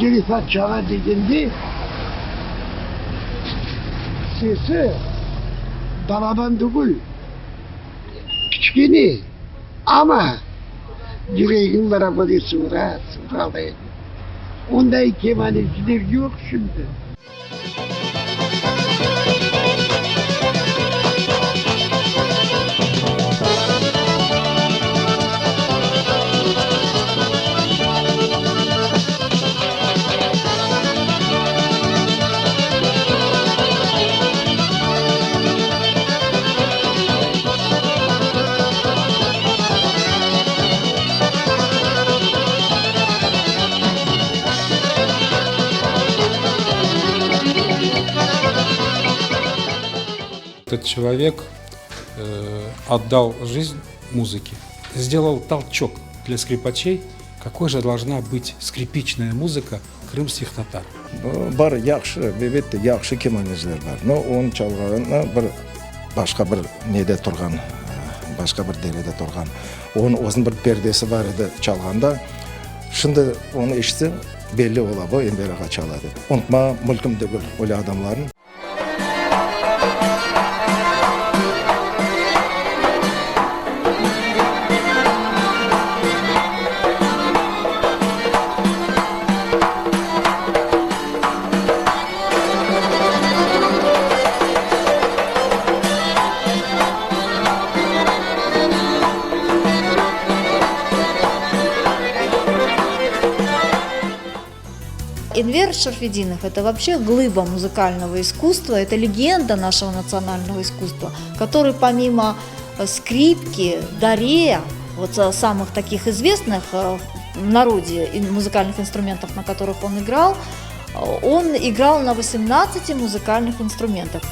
Acı Refat çala degende, sesi balaban tügül, kiçkene, amma yüregiñ bara böyle suvra, suvralay edi. Onday kemaneciler yoq şimdi. Этот человек отдал жизнь музыке, сделал толчок для скрипачей, какой же должна быть скрипичная музыка крымских татар. Bar yahşı, elbette, yahşı kemaneciler bar. No, onıñ çalğanı bir başqa bir nede turğan, başqa bir derede turğan. Onıñ özüniñ bir perdesi bar edi çalğanda. Şimdi onı eşitseñ, belli ola, bu Enver ağa çala dep. Unutmağa mülküm degil öyle adamlarnı. Энвер Шарфетдинов – это вообще глыба музыкального искусства, это легенда нашего национального искусства, который помимо скрипки, даре, вот самых таких известных в народе музыкальных инструментов, на которых он играл, он играл на 18 музыкальных инструментах.